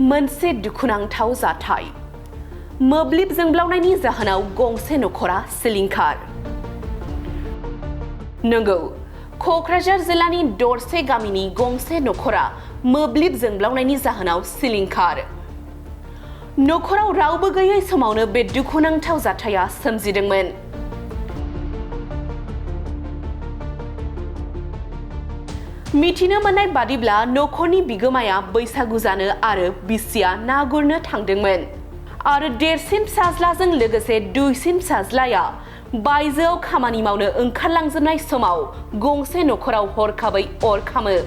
मोनसे दुखुनांथाव जाथाय मोब्लिब जोंब्लावनायनि जाहोनाव गंसे नखरा सिलिंखार। नंगौ, क'क्राझार जिल्लानि दरसे गामिनि गंसे नखरा मोब्लिब जोंब्लावनायनि जाहोनाव सिलिंखार। नखराव रावबो गैयै समावनो बे दुखुनांथाव जाथाया सोमजिदोंमोन। मिथिनो मोननाय बादिब्ला नखरनि बिगोमाया बैसागु जानो आरो बिसिया ना गुरनो थांदोंमोन आरो देरसिन फिसाज्लाजों लोगोसे दुइसिन फिसाज्लाया बायजोआव खामानि मावनो ओंखारलांजोबनाय समाव गंसे नखराव हरखाबै अर खामो।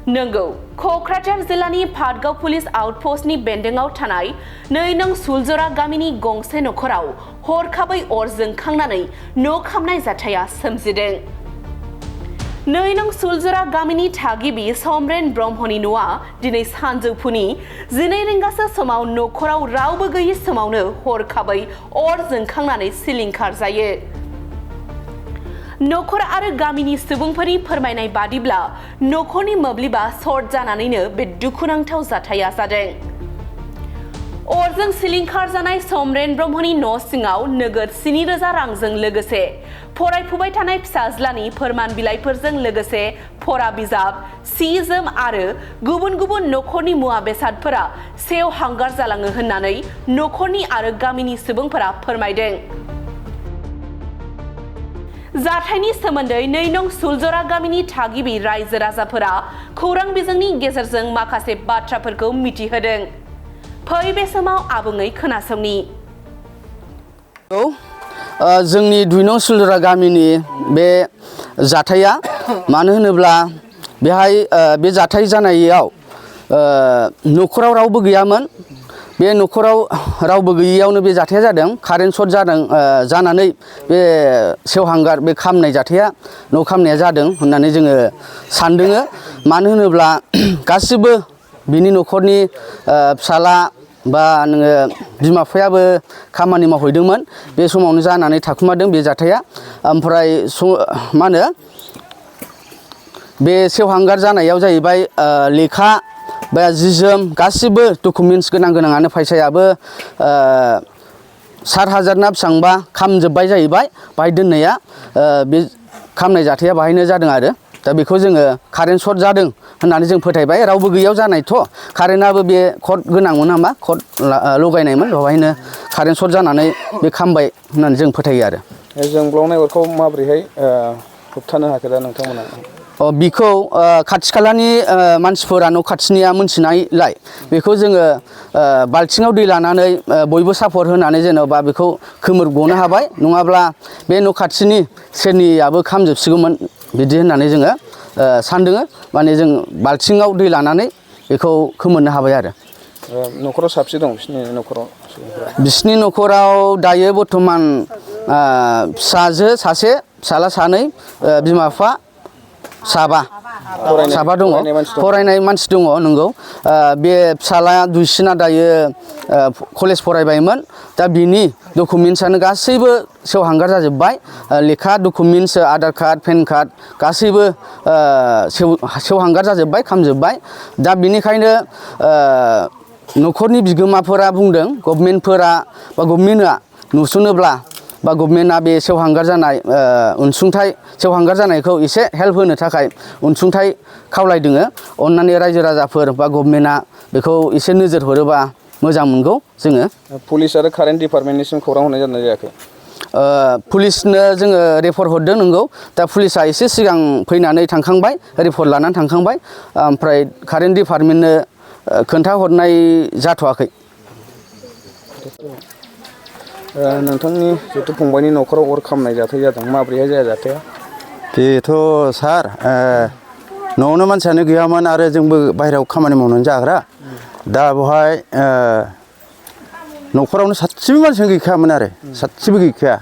नंगौ, क'क्राझार जिल्लानि पाटगाव पुलिस आउटपस्टनि बेन्दोंआव थानाय 2 नं सुलजरा गामिनि गंसे नखराव हरखाबै अर जोंखांनानै न' खामनाय जाथाया सोमजिदों। 2 नं सुलजरा गामिनि थागिबि समरेन ब्रह्मनि न'आ दिनै सानजौफुनि 12 रिंगासो समाव नखराव रावबो गैयै समावनो हरखाबै अर जोंखांनानै सिलिंखार जायो। नखर आरो गामिनि सुबुंफोरनि फोरमायनाय बादिब्ला नखरनि मोब्लिबा सर्ट जानानैनो बे दुखुनांथाव जाथाया जादों। अरजों सिलिंखार जानाय समरेन ब्रह्मनि न' सिङाव नोगोद 7,000 रांजों लोगोसे फरायफुबाय थानाय फिसाज्लानि फोरमान बिलाइफोरजों लोगोसे फरा बिजाब, सि जोम आरो गुबुन गुबुन नखरनि मुवा बेसादफोरा सेव हांगार जालाङो होननानै नखरनि आरो गामिनि सुबुंफोरा फोरमायदों। जाथायनि सोमोन्दै 2 नं सुलजरा गामिनि थागिबि रायजो राजाफोरा खौरां बिजोंनि गेजेरजों माखासे बाथ्राफोरखौ मिथिहोदों। फै बे समाव आबुङै खोनासंनि। जोंनि 2 नं सुलजरा गामिनि बे जाथाया मानो होनोब्ला बेहाय बे जाथाय जानायाव नखराव रावबो गैयामोन। बे नखराव रावबो गैयैयावनो बे जाथाया जादों। कारेन्ट सर्ट जानानै बे सेवहांगार बे खामनाय जाथाया न' खामनाया जादों होननानै जोङो सानदोङो। मानो होनोब्ला गासिबो बिनि नखरनि फिसाला बा नोङो बिमा बिफायाबो खामानि मावहैदोंमोन। बे समावनो जानानै थाखुमादों बे जाथाया। ओमफ्राय मा होनो बे सेवहांगार जानायाव जाहैबाय लेखा बा जि जोम गासिबो डकुमेन्ट्स गोनाङानो फैसायाबो 7,000 ना बेसेबांबा खामजोब्बाय जाहैबाय बाहाय दोननाया। बे खामनाय जाथाया बाहायनो जादों आरो दा बेखौ जोङो कारेन्ट सर्ट जादों होननानै जों फोथायबाय। रावबो गैयाव जानायथ' कारेन्टआबो बे कर्ड गोनांमोन नामा, कर्ड लगायनायमोन, बेवहायनो कारेन्ट सर्ट जानानै बे खामबाय होननानै जों फोथायो आरो। जोंब्लावनाय अरखौ माबोरैहाय होबथानो हाखो दा नोंथांमोना? बिखौ खाथि खालानि मानसिफोरा न' खाथिनिया मोनथिनायलाय बेखौ जोङो बाल्थिङाव दै लानानै बयबो सापर्ट होनानै जेनेबा बेखौ खोमोरग'नो हाबाय। नङाब्ला बे न' खाथिनि सेरनियाबो खामजोबसिगौमोन बिदि होननानै जोङो सानदोङो। माने जों बाल्थिङाव दै लानानै बेखौ खोमोरनो हाबाय आरो। नखराव साबसे दं बिसिनि नखराव? बिसिनि नखराव दायो बर्थमान फिसाजो सासे, फिसाला 2, बिमा बिफा साबा दङ। फरायनाय मानसि दङ नंगौ। बे फिसाला दुइसिना दायो कलेज फरायबायमोन। दा बिनि डकुमेन्ट्सआनो गासैबो सेवहांगार जाजोब्बाय। लेखा documents, Aadhaar card, PAN card गासैबो सेवहांगार जाजोब्बाय, खामजोब्बाय। दा बिनिखायनो नखरनि बिगोमाफोरा बुंदों गभर्नमेन्टफोरा बा गभर्नमेन्टआ नुसनोब्ला बा गभर्नमेन्टआ बे सेवहांगार जानाय अनसुंथाइ सेवहांगार जानायखौ एसे हेल्प होनो थाखाय अनसुंथाइ खावलायदोङो। अननानै रायजो राजाफोर बा गभर्नमेन्टआ बेखौ एसे नोजोर हरोबा मोजां मोनगौ जोङो। पुलिस आरो कारेन्ट डिपार्टमेन्टनिसिम खौरां हरनाय जादोंना जायाखै? पुलिसनो जोङो रिपर्ट हरदों नंगौ। दा पुलिसा एसे सिगां फैनानै थांखांबाय, रिपर्ट लानानै थांखांबाय। ओमफ्राय कारेन्ट डिपार्टमेन्टनो खोन्थाहरनाय जाथ'वाखै। नोंथांनि जिथु फंबायनि नखराव अर खामनाय जाथाय जादों, माबोरैहाय जाया जाथाया? बेथ' सार न'आवनो मानसियानो गैयामोन आरो जोंबो बाहेरायाव खामानि मावनानै जाग्रा। दा बेवहाय नखरावनो सासेबो मानसियानो गैखायामोन आरो सासेबो गैखाया।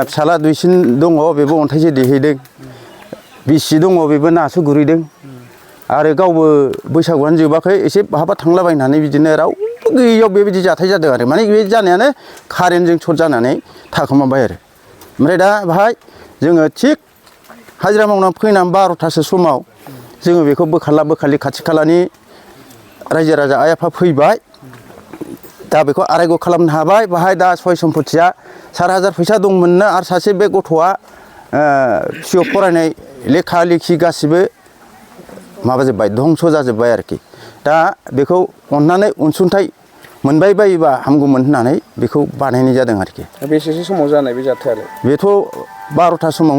फिसाला दुइसिन दङ, बेबो अन्थाइसो देहैदों। बिसि दङ, बेबो नासो गुरहैदों। आरो गावबो बैसागुआनो जोबाखै एसे बहाबा थांलाबायनानै बिदिनो रावबो गैयैयाव बेबायदि जाथाय जादों आरो। माने बे जानायानो कारेन्टजों सर्ट जानानै थाखोमाबाय आरो। ओमफ्राय दा बाहाय जोङो थिग हाजिरा मावनानै फैनानै 12थासो समाव जोङो बेखौ बोखारला बोखारलि खाथि खालानि रायजो राजा आइ आफा फैबाय दा बेखौ आरायग' खालामनो हाबाय बाहाय दा सय सम्पथिया 4,000 फैसा दंमोननो आरो सासे बे गथ'आ फिअ फरायनाय लेखा लेखि गासिबो माबाजोब्बाय धंस' जाजोब्बाय आरोखि दा बेखौ अननानै अनसुंथाइ मोनबाय बायोबा हामगौमोन होननानै बेखौ बानायनाय जादों आरोखि बेसेसो समाव जानाय बे जाथायालाय बेथ' 12था समाव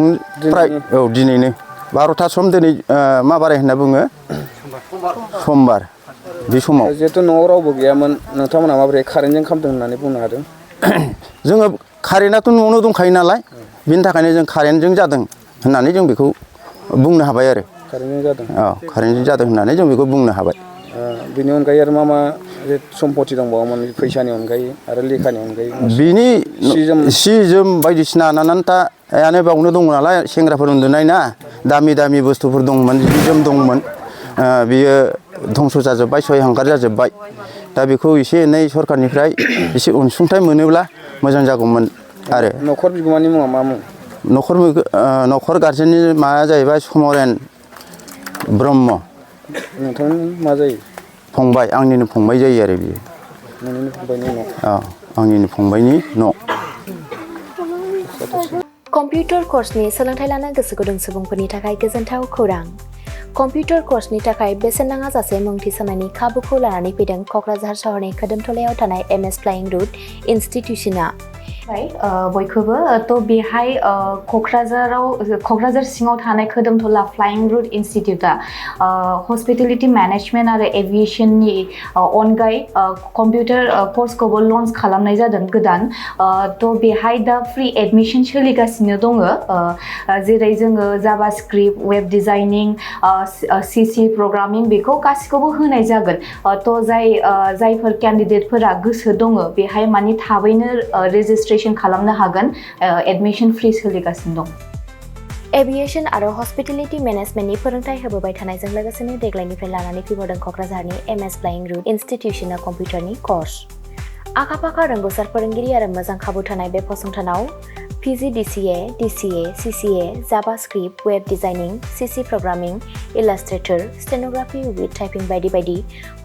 फ्राय औ दिनैनो 12था सम दिनै मा बाराय होनना बुङो समबार बे समाव जिहेतु न'आव रावबो गैयामोन नोंथांमोना माबोरै कारेन्टजों खालामदों होननानै बुंनो हादों जोङो कारेन्टआथ' न'आवनो दंखायो नालाय बिनि थाखायनो जों कारेन्टजों जादों होननानै जों बेखौ बुंनो हाबाय आरो कारेन्टजों जादों औ कारेन्टजों जादों होननानै जों बेखौ बुंनो हाबाय बेनि अनगायै आरो मा मा सम्पति दंबावोमोन फैसानि अनगायै आरो लेखानि अनगायै बिनि सि-जोम सि जोम बायदिसिना नानानथायानो बावनो दङ नालाय सेंग्राफोर उन्दुनाय ना दामि दामि बुस्थुफोर दंमोन जि जोम दंमोन बियो धंस' जाजोब्बाय सयहांगार जाजोब्बाय दा बेखौ एसे एनै सरखारनिफ्राय एसे अनसुंथाइ मोनोब्ला मोजां जागौमोन आरो न'खर बिगोमानि मुङा मा मुं न'खर गारजेननि माया जाहैबाय समरेन ब्रह्म नोंथांनि मा जायो फंबाय आंनिनो फंबाय जायो आरो बियो नोंनिनो फंबायनि उनाव औ आंनिनो फंबायनि न' कम्पिउटार कर्सनि सोलोंथाइ लानो गोसो गुदुं सुबुंफोरनि थाखाय गोजोनथाव खौरां कम्पिउटार कर्सनि थाखाय बेसेन नाङा जासे मुं थिसननायनि खाबुखौ लानानै फैदों क'क्राझार सहरनि खोदोमथलायाव थानाय MS फ्लाइं रुट इनस्टिट्यूशना बयखौबो थ' बेहाय क'क्राझार सिङाव थानाय खोदोमथला फ्लाइं रुट इनस्टिट्यूटआ हस्पिटेलिटी मेनेजमेन्ट आरो एभिएशननि अनगायै कम्पिउटार कर्सखौबो लन्च खालामनाय जादों गोदान थ' बेहाय दा फ्रि एडमिशन सोलिगासिनो दङ जेरै जोङो JavaScript web designing CC programming बेखौ गासिखौबो होनाय जागोन थ' जायफोर केन्डिडेटफोरा गोसो दङ बेहाय माने थाबैनो रेजिस्ट्रेशन खालामनो हागोन एडमिशन फ्रि सोलिगासिनो दं एभिएशन आरो हस्पिटेलिटी मेनेजमेन्टनि फोरोंथाय होबोबाय थानायजों लोगोसेनो देग्लायनिफ्राय लानानै फैबावदों क'क्राझारनि MS फ्लाइं रुट इनस्टिट्यूशना कम्पिउटारनि कर्स आखा-फाखा रोंगौसार फोरोंगिरि आरो मोजां खाबु थानाय बे फसंथानाव PGDCA, DCA, CCA, JavaScript, web designing, CC programming, Illustrator, stenography with typing बायदि बायदि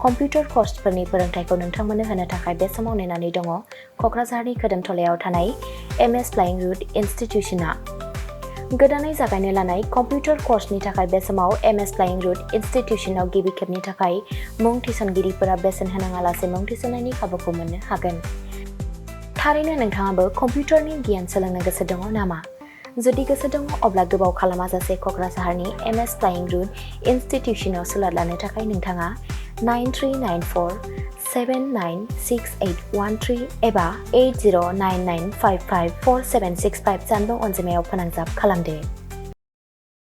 कम्पिउटार कर्सफोरनि फोरोंथायखौ नोंथांमोननो होनो थाखाय बे समाव नेनानै दङ क'क्राझारनि खोदोमथलायाव थानाय MS फ्लाइं रुट इनस्टिट्यूशना गोदानै जागायनो लानाय कम्पिउटार कर्सनि थाखाय बे समाव MS फ्लाइं रुट इनस्टिट्यूशनाव गिबि खेबनि थाखाय मुं थिसनगिरिफोरा बेसेन होनाङालासे मुं थिसननायनि खाबुखौ मोननो हागोन थारैनो नोंथाङाबो कम्पिउटारनि गियान सोलोंनो गोसो दङ नामा जुदि गोसो दङ अब्ला गोबाव खालामाजासे क'क्राझारनि MS फ्लाइं रुट इनस्टिट्यूशनाव सोलों लानो थाखाय नोंथाङा 9394796813 एबा 8099554765 जानबुं अनजिमायाव फोनांजाब खालामदो